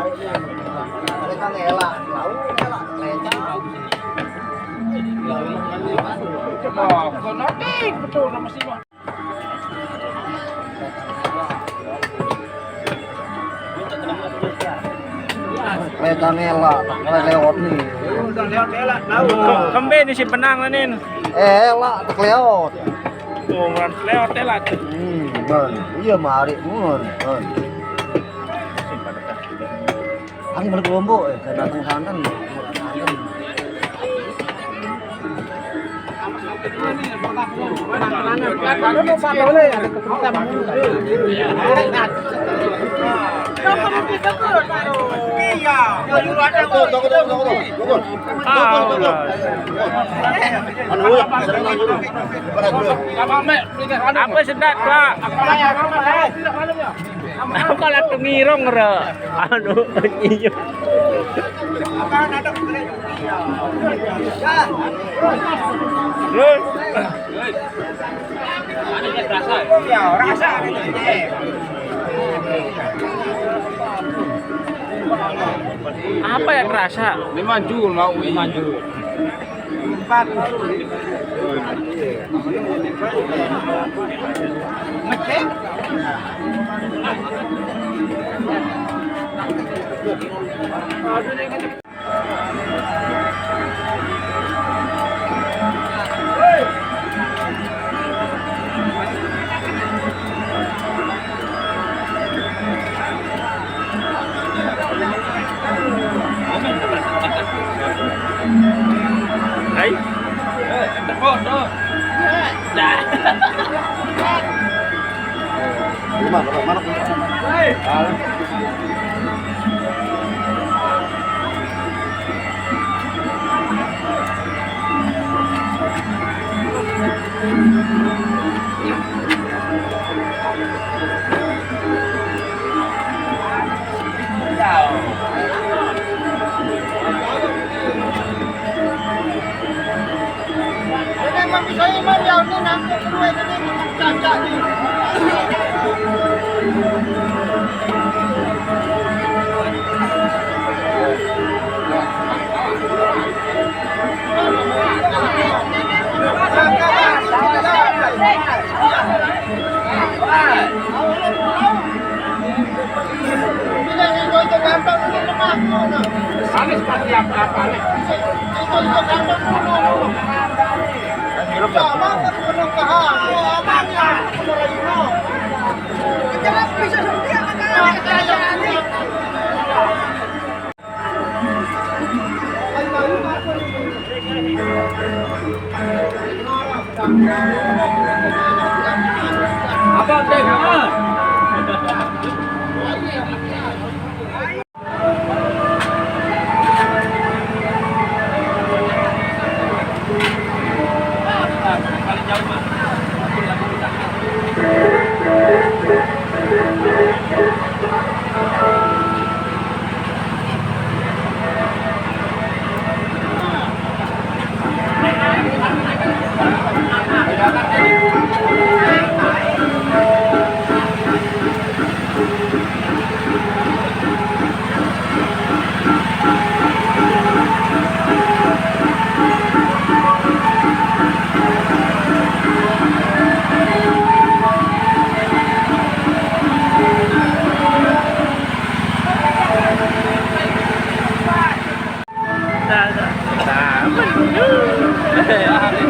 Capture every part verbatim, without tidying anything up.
Lekang elak, tahu elak, lecang. Oh, kok nanti betul nama sih, Bang? Lekang elak, tak lewat nih. Udah lewat elak, tahu. Kok kembe ni si benang lah, Nin? Eh, elak, tak lewat. Oh, orang lewat elak. Hmm, Bang. Iya, mari, Bang. Bang. Hari balik Lombok, eh, saya datang santan. Apa sedap, Pak? Apa lah tu ngirong, Ra? Anu, iya. Terus. Apa ya kerasa? Memang jul, mau. Memang jul. Hai. Dah. Mana, mana? Anies pasti apa-apa, Anies. Apa teh?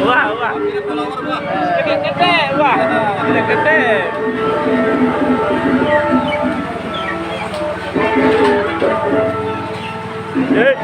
Wah, wah. Gede, gede, wah. Gede, gede. Eh.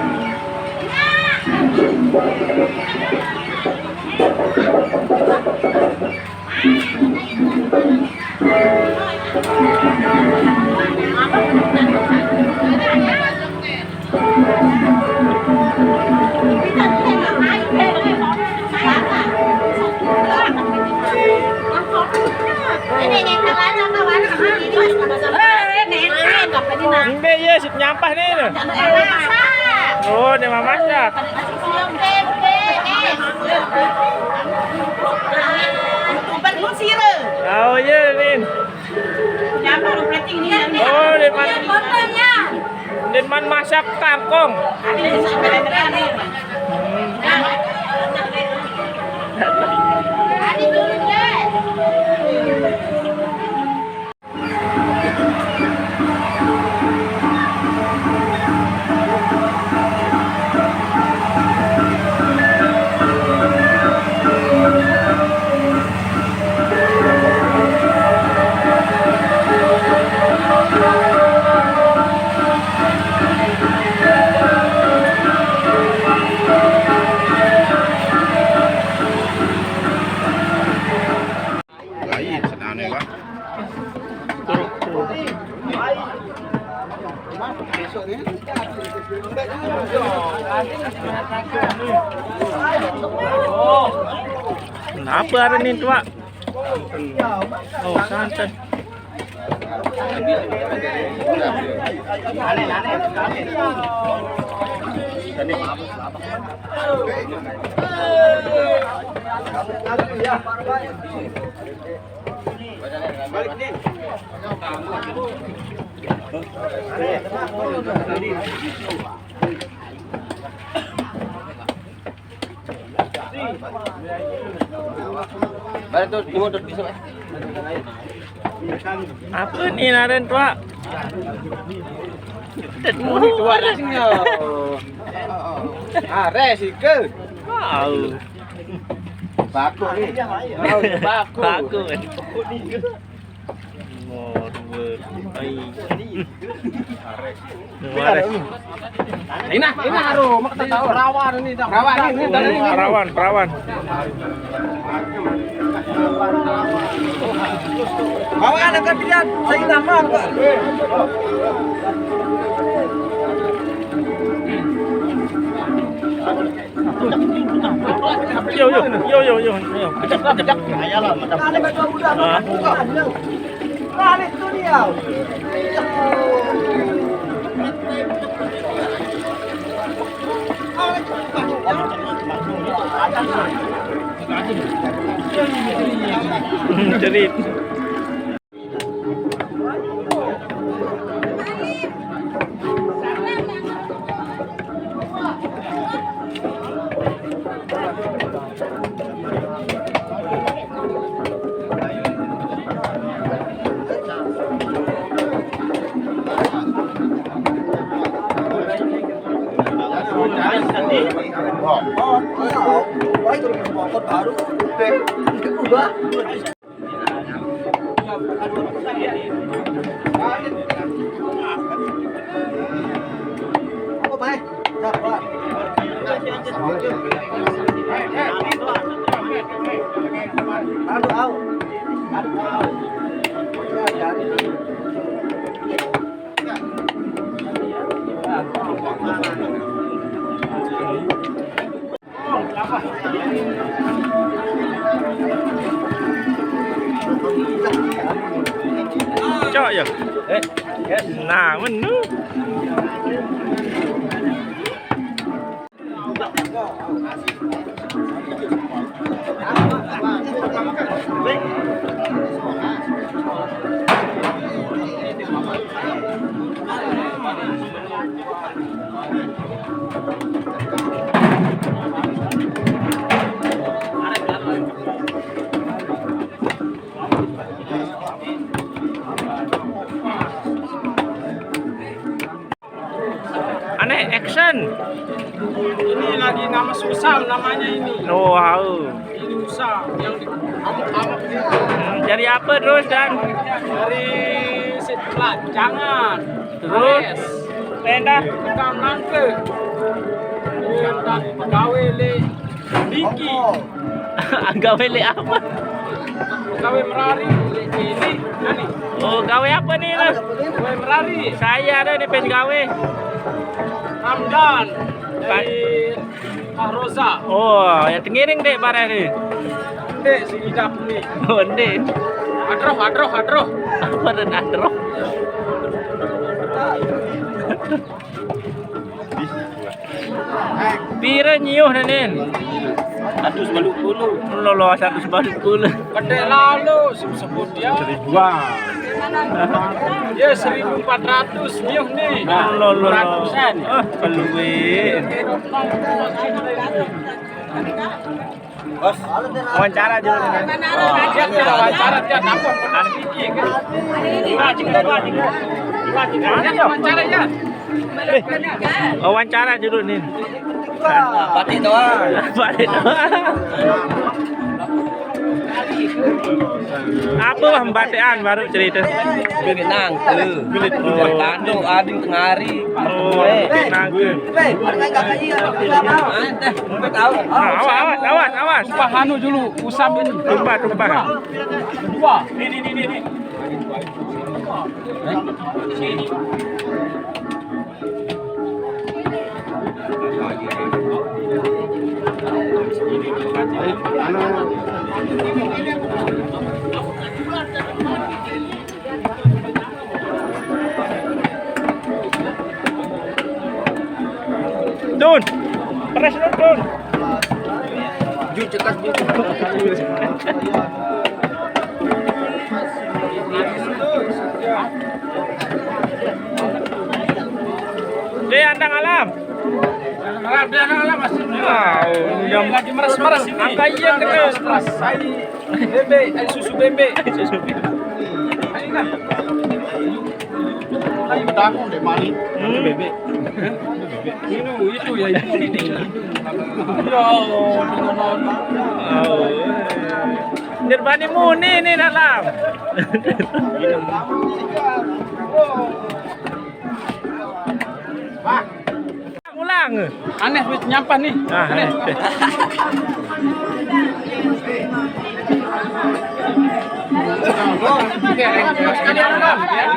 Ini ya, sip nyampah nih. Oh, ini mamasak. Oh iya, Nin. Oh, di mana? Din man masak kangkong. Lain senane, Pak. Kenapa ada nih, Pak? Oh, santan. Balik tuh, di motor bisa, Pak. Apa nih, Naren, Pak? Ini tuh ada sinyal. Ares, Ike. Wow. Baku nih. Mau baku. Baku. Nomor dua. Ai. Nomor. Ini, ini harum, kita tahu. Rawan ini, dah. Rawan ini, dah, ini. Perawan, perawan. Bawa anak kan dia, saya nama, Pak. Yo, yo, yo, yo, yo, yo. Kejap, kejap. Ah. Cerit. Cok ya. Nah, menu. Aneh, action. Ini lagi nama susah namanya ini. Oh, wow. Ini susah yang di-, amuk-amuk ini. Hmm, dari apa terus, Dan? Dari si pelancangan. Terus? Pes. Penda? Tukang nangke. Tukang pegawai le. Diki. Gawe le apa? Gawe merari. Ini, ini. Oh, gawe apa nih, Mas? Gawe merari. Saya ada nih, pengen gawe. Ramdan. Dari Pak Roza. Oh, ya tengiring deh, bareh nih. Dek, si Idap nih. Oh, dek. Adroh, adroh, adroh. Apa dan adroh? Pira nyiuh, Nen? Seratus balu puluh. Lolo, seratus balu puluh. Gede lalu, sebut dia. Seribuan. Dia seribu empat ratus, miuh nih. Lolo, lolo. Ratusan. Ah, keluwe. Bos, wawancara juga nih. Dia wawancara, dia takut. Ada gigi, kan? Wawancara, ya. Eh, wawancara dulu nih. Batik doang. Batik doang. Apa lah batikan baru cerita? Bilit nangke. Bilit. Oh. Tanduk ading tengari. Oh, bilit nangke. Nah, awas, awas, awas, awas. Tumpah anu dulu, usam ini. Tumpah, tumpah. Dua. Ini, ini, ini, ini. Dun, press dulu, Dun. Ju, cekas, Ju. Deh, andang alam. Alam, dia andang alam masih. Wow, yang lagi meres-meres ini. Angka iya, meres-meres. Bebek, air susu bebek. Air susu bebek. Ayo, nah. Ayo, bedakung deh, mali. Hmm. Bebek. Itu, itu ya, itu. Ya Allah, dengan Allah. Oh. Nirvani muni nih dalam. Wah. Ulang. Aneh, wis nyampah nih. Nah, aneh.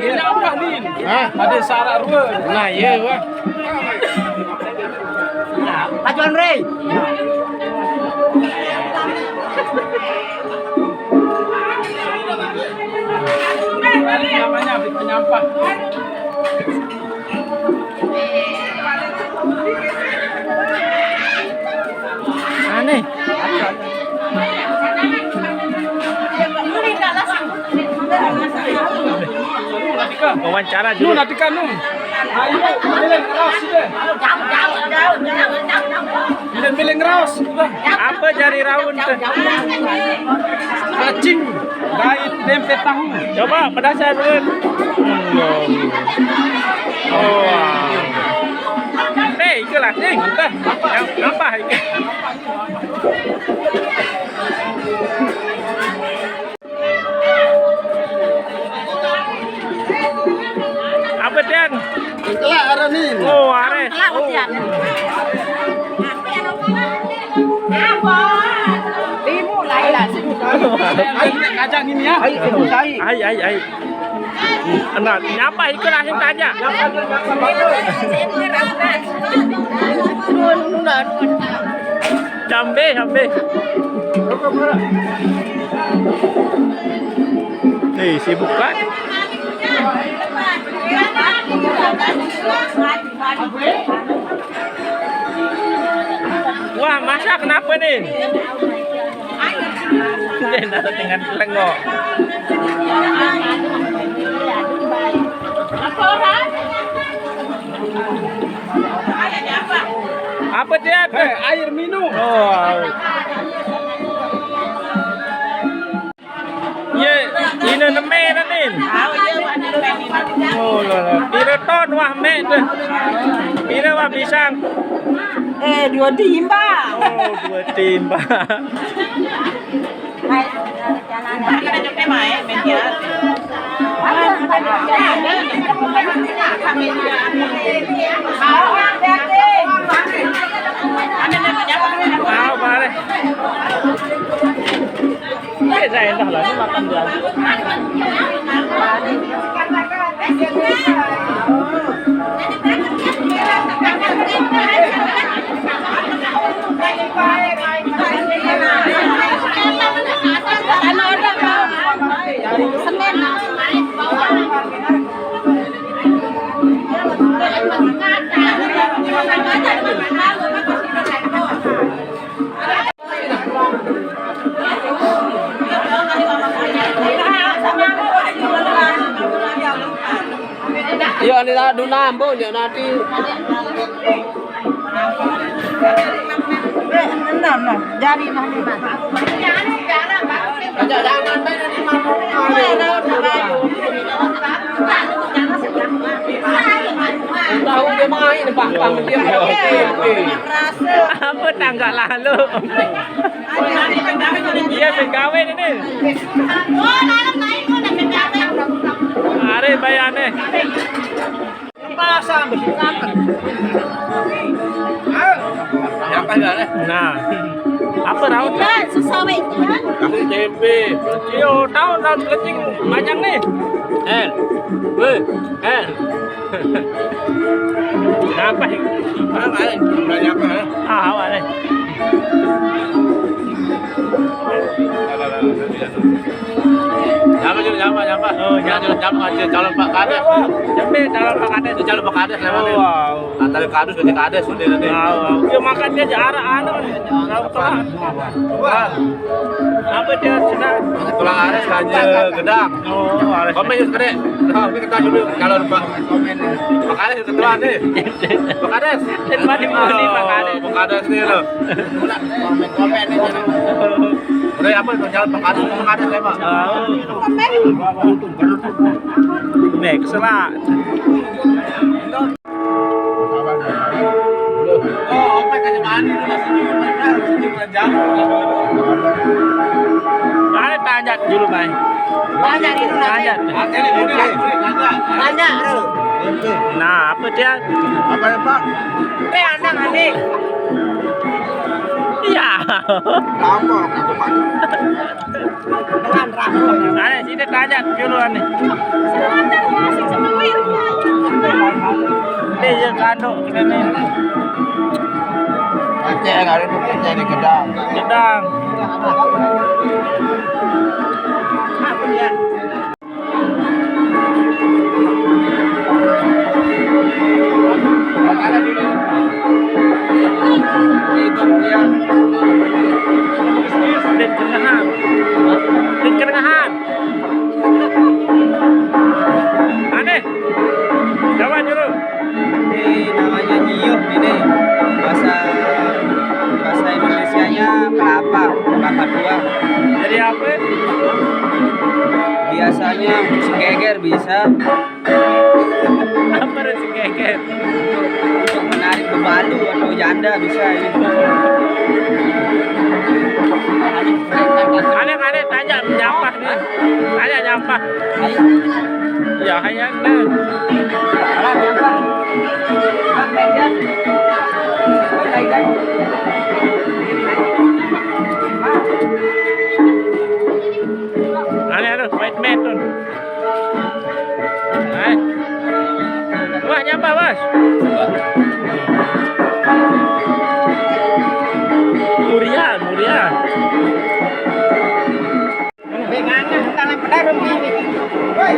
Nyampah nih. Hah? Ada syarat dua. Nah, iya, wah. Pacuan, Rey. Namanya habis penyampah. Aneh. Wawancara dulu. Nun, Atika, Nun. Ayo, miling raos deh. Miling, miling raos, udah. Apa jari raun tuh? Cacing, gait, tempe, tahu. Coba pedasan dulu. Oh. Nih, itulah, nih. Yang apa itu? Apa, Dan? Itulah, ada nih. Oh, are. Kelak, oh. Timu lah, ya. Ayo, kacang ini, ya. Ayo, ayo, ayo. Ai, ai, ai. Nah, nyapa ikut langsung tanya. Jambe, jambe. Eh, sibuk kan? Wah, masak kenapa nih? Dia naruh dengan telengok. Apa dia? Eh, air minum. Oh. Ye, ina neme na nin. Oh, la, la. Pira ton wah mek tu? Pira wah pisang? Eh, dua timba. Oh, dua timba. Mau balik. Eh, saya entah lah, ini makan dia. Senin. Ini lah dulu nambung ya nanti. Enam, enam. Jari mah lima. Jangan main di mana. Tahu dia main, Pak, Pak, dia main. Apa tanggal lalu? Iya, sing gawe ini. Are bayane. Pasang besi kangen. Nah, apa raut? Susah, weh. Aku tempe. Yo, tahu, tahu kencing banyak nih. Eh, weh, eh. Apa ini? Apa ini? Udah nyapa, ya? Ah, awak nih. Nyapa, Jul, nyapa, nyapa. Oh, nyapa. Jul, nyapa, Jul, calon Pak Kades. Nyapa, calon Pak Kades. Calon Pak Kades, nyapa, nih? Oh, wow. Antara Kades, jadi Kades, udah, nih. Wow, wow. Ya, makan dia jarak, anu, nih. Tahu, Pak. Wah. Apa dia sudah? Tulang ares aja gedang. Oh, ares. Komen yuk, Kade. Nah, ini kita dulu kalau Pak. Pak Kades ketua nih. Pak Kades. Ini mati mau nih, Pak Kades. Pak Kades nih lo. Komen, komen nih, jangan. Udah apa itu jalan Pak Kades, Pak Kades ya, Pak. Oh. Nek, selak. Ada tanjat dulu, Bay. Tanjat dulu, tanjat. Tanjat. Tanjat, bro. Nah, apa dia? Apa ya, Pak? Eh, anak, adik. Iya. Apa? Apa, Pak? Ayo, sini tajak dulu, ane. Ini ya kanduk ini. Aceh, ada tuh Aceh di Gedang. Gedang. Di tengah. Di tengah. Aneh. Coba dulu. Ini namanya nyiuh ini. Bahasa, bahasa Indonesianya kelapa, kelapa tua. Jadi apa? Biasanya geger bisa. Apa rezeki geger? Untuk menarik bebalu atau janda bisa ini. Ada, ada, tanya nyampah nih. Tanya nyampah. Ya, hanya nih. Ada, ada, wait, wait, tuh. Hai. Wah, nyapa, Bos? Murian, Murian. Bengana, tanam pedarum ini. Woi.